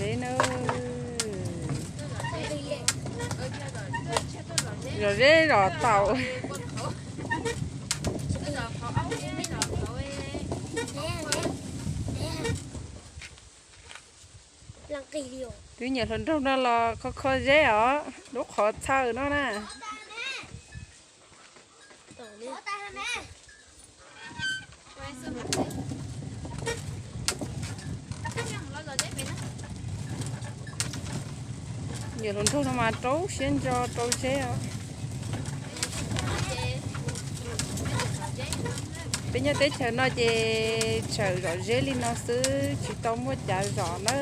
Zeb na. Zom zeb zom taum. Twb nyiam hluas nraug no los kho kho zeb os, lub qhov txhawj no na. Nyiam hluas nraug no mas rau siab ntso rau zeb os. Peb nyob teb chaws no ces tseem zom zeb li no xwb, tsis tau muaj cav zom nawb.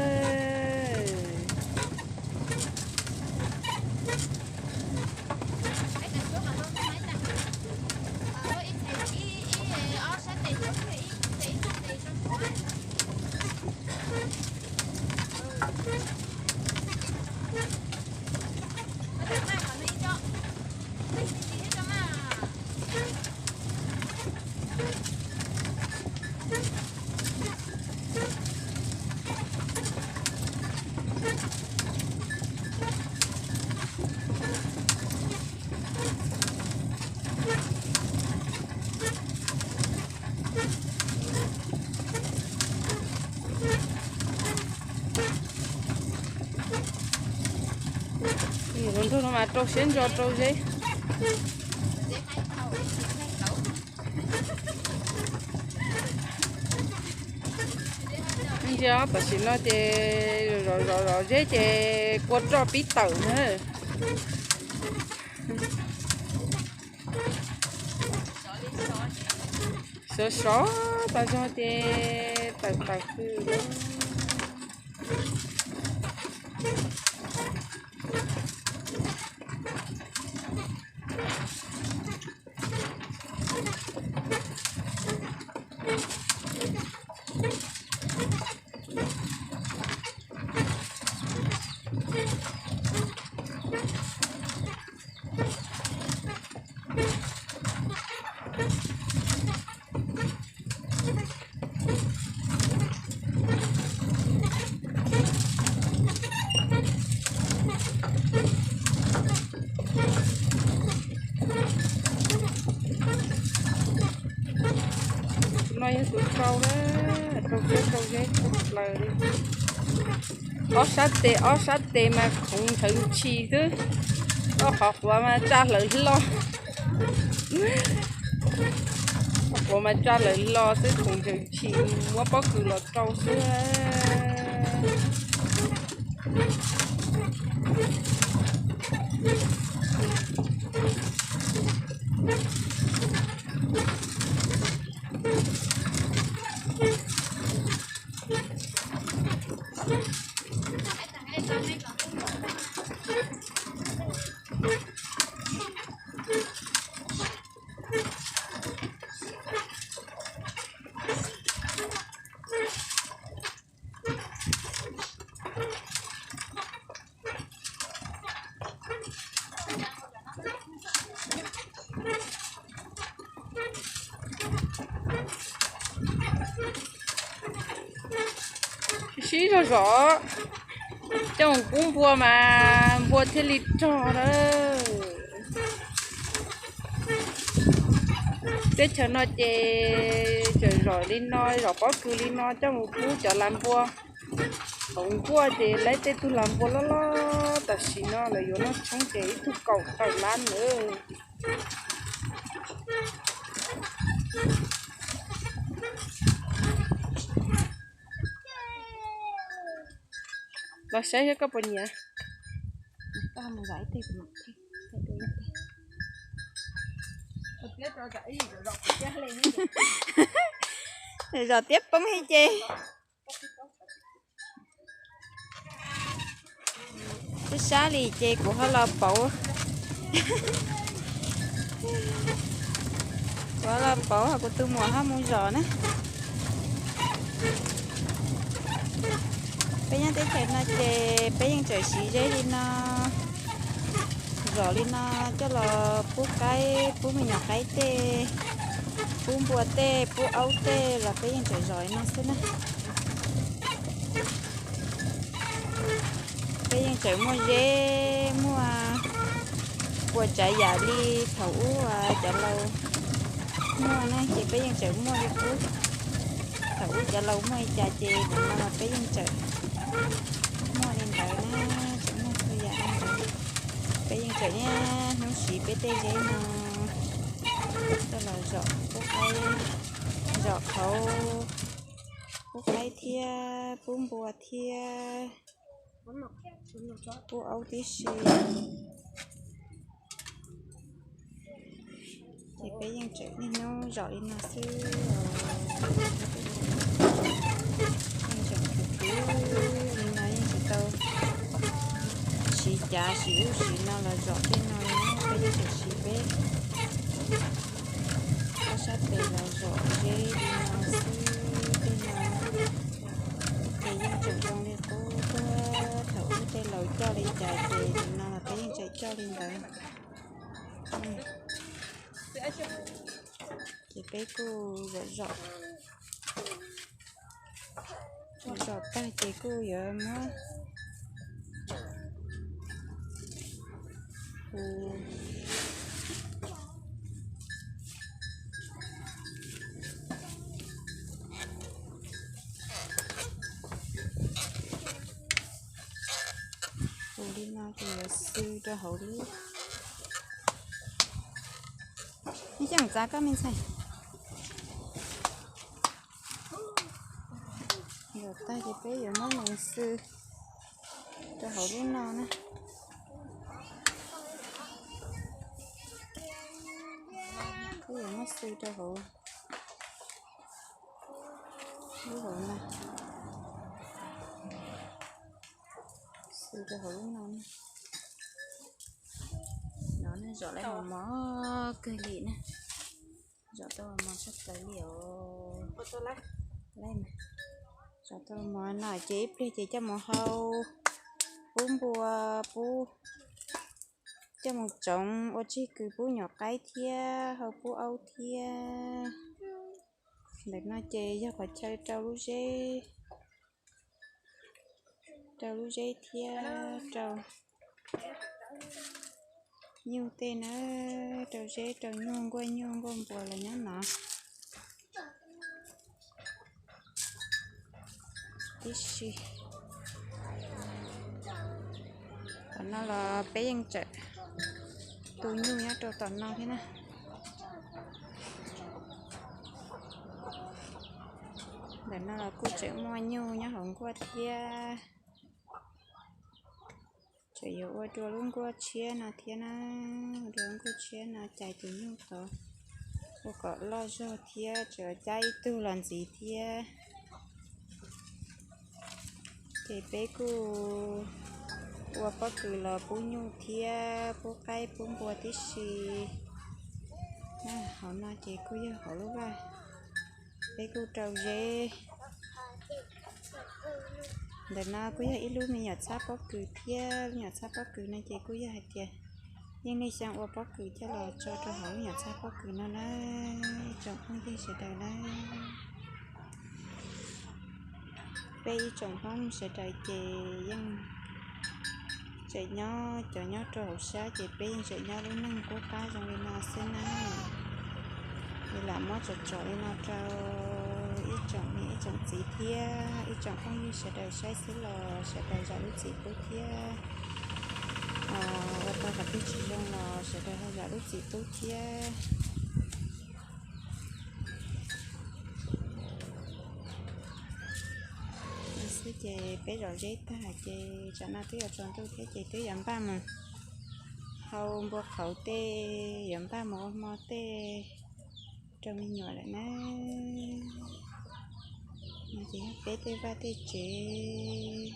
Hluas nraug no mas rau siab ntso rau zeb. Ntsia tam sim no ces zom zom zom zeb ces kua roj pib tawm na. Sov sov tas zog ces tawm tawm hws. Tus no yog tus rau na, rau siab rau zeb tshaj plaws li. Ob sab tes, ob sab tes mas khoov ntshaw ntshis xwb. Ob qhov quav mas tsa hlawv hlo. Ob quav mas tsa hlawv hlo xwb, khoov ntshaw ntshis, muab pob kws los rau xwb. Sib sib zog zom coj mus pub npua mas npua thiaj li rog lawm. Teb chaws no ces tseem zom li no, zom pob kws li no coj mus pub cov lag npua. Hauv nkuaj ces lawv tej tug lag npua loj loj tam sim no lawv yuav noj tshoob ces ib tug kaum tawm lab nawb. Los saib seb koj puas nyiam. Zom tiab poob li ces. Twb sab li ces kuv ho los pauv. Kuv ho los pauv, ho kuv tus muam ho mus zom na. Peb nyob teb chaws no ces peb yeej tseem siv zeb li no, zom li no coj los pub qaib, pub me nyuam qaib tej, pub npua tej, pub aub tej los peb yeej tseem zom li no xwb na. Peb yeej tseem muaj zeb muaj ua tsav yam li thaum ub cov laus muaj na, ces peb yeej tseem muaj li qub. Thaum ub cov laus muaj li cas ces tam no los peb yeej tseem muaj li ntawd na, tseem muaj txhua yam li ntawd. Peb yeej tseem niaj hnub siv peb tej zeb no coj los zom pub qaib, zom qhauv pub qaib thiab pub npua thiab pub aub tib si. Ces peb yeej tseem niaj hnub zom li no xwb, yeej tseem khwv khwv li no, yeej tsis tau siv cav siv ub siv no los zom tej no li na, peb yeej tseem siv peb ob sab tes los zom zeb li no xwb tej no. Ces yeej tseem zoo li qub tuaj, thaum ub tej laus coj li cas ces nim no los peb yeej tseem coj li ntawd. Ces peb kuj zom zom, zom tag ces kuj yuav muab hu hu li no ces yuav xwb rau hauv lub, ib xyooj txav koj me ntxhais. Zom tag ces peb yuav muab mus xwb rau hauv lub no na. Peb yuav muab xwb rau hauv lub hauv no, xwb rau hauv lub no. No zom lawm mos mos kawg li na, zom tau mos mos tshaj plaws li os. Zom tau mos no ces ib pliag ces coj mus hau, pub npua, pub, coj mus tsoov ua tsig kws pub nyuam qaib thiab hau pub aub thiab. Ntawm no ces yog qhov chaw rau lub zeb, rau lub zeb thiab rau nyuj tej na, rau zeb rau nyuj nkuaj nyuj nkuaj npua los nyob no tib si. Tom no los peb yeej tseem tu nyuj nyob rau tom no thiab na. Ntawm no los kuj tseem muaj nyuj nyob hauv nkuaj thiab. Tseem yuav ua dua lub nkuaj tshiab no thiab na, ua dua lub nkuaj tshiab no cais tus nyuj tod ua kom loj zog thiab tseem cab ib tug los ntxiv thiab. Ces peb kuj ua pob kws los pub nyuj thiab pub qaib pub npua tib si. Hauv no ces kuj yog hauv lub vaj, peb kuj rau zeb. Ntawm no kuj yog ib lub me nyuam txhab pob kws thiab, lub nyuam txhab pob kws no ces kuj yog hais tias yeej nej xyaa ua pob kws coj los tso rau hauv lub nyuam txhab pob kws no na, ib tsoom phooj ywg sawv daws na. Peb ib tsoom Hmoob sawv daws ces yeej tseem nyob, cov nyob rau hauv sab ces peb yeej tseem nyob lub neej qub qab zoo li no xwb na. Es lam muab tsom tsom li no rau ib tsoom niam ib tsoom txiv thiab ib tsoom phooj ywg sawv daws saib xwb los sawv daws zam lub txim pub thiab. Ua tau qhov twg tsis zoo los sawv daws ho zam lub txim pub thiab. Xwb ces peb zom zeb tag ces tsam no twb yuav tsaus ntuj thiab ces twb yuav npaj mus hau npua qhauv tej, yuav npaj mus ua hmo tej rau me nyuam lawm na. No ces yog peb tej vaj tej tsev.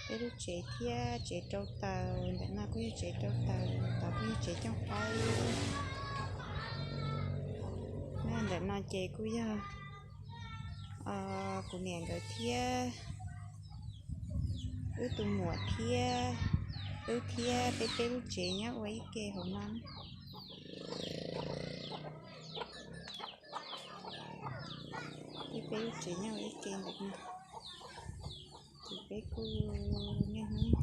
Peb lub tsev thiab tsev rau taws, ntawm no kuj yog tsev rau taws, tod kuj yog tsev cooj qaib. Ntawm no ces kuj yog kuv niam nkawd thiab wb tus muam thiab wb thiab peb peb lub tsev nyob ua ib ke hauv no. Peb lub tsev nyob ua ib ke ntawm no, ces peb kuj niaj hnub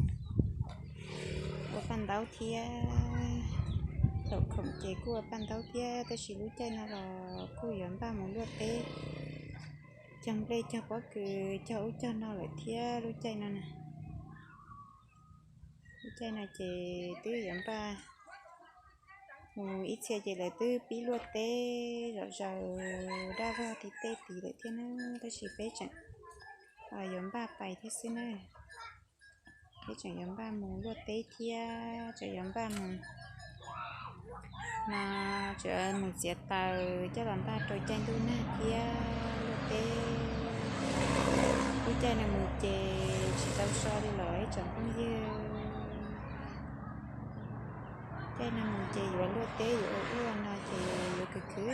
ua paj ntaub thiab, thaum khoom ces kuj ua paj ntaub thiab, tab sis lub caij no los kuj yuav npaj mus luaj teb, cog nplej cog pob kws cog ub cog no lawm thiab lub caij no na. Lub caij no ces twb yuav npaj mus ib txhia ces lawv twb pib luaj teb zom zaws daj vog tim tej tid lawm thiab na, tab sis peb tseem yuav npaj pais thiab xwb na. Peb tseem yuav npaj mus luaj teb thiab tseem yuav npaj mus no, tseem mus txiav taws coj los npaj rau caij ntuj nag thiab luaj teb. Lub caij no mus ces tsis tau so li los ib tsoom phooj ywg. Caij no mus ces yuav luaj teb yuav ua ub ua no ces yuav khwv khwv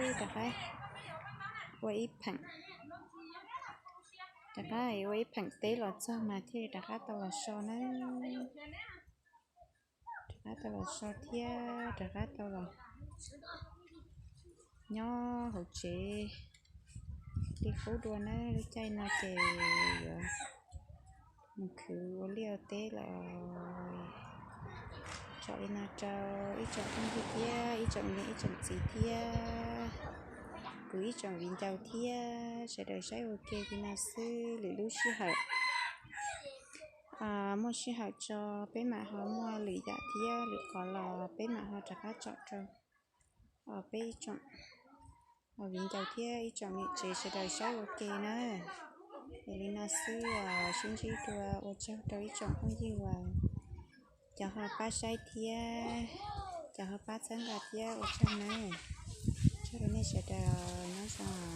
rov qab ua ib pheem, rov qab ua ib pheem teb los txog mas thiaj li rov qab tau los so na. Rov qab tau los so thiab rov qab tau los nyob hauv tsev li qub dua na. Lub caij no ces yuav mus khwv ua liaj ua teb los tsom li no rau ib tsoom phooj ywg thiab ib tsoom niam ib tsoom txiv thiab kuv ib tsoom viv ncaus thiab sawv daws saib ua ke li no xwb. Lwm lub sij hawm muaj sij hawm tso peb mam ho muaj lwm yam thiab lwm qhov los peb mam ho rov qab tsom rau peb ib tsoom viv ncaus thiab ib tsoom niam tsev sawv daws saib ua ke na. Es li no xwb os, sib ntsib dua, ua tsaug rau ib tsoom phooj ywg uas cov ho pab saib thiab cov ho pab txhawb nqa thiab ua tsaug na. Tsaug rau nej sawv daws, nyob zoo.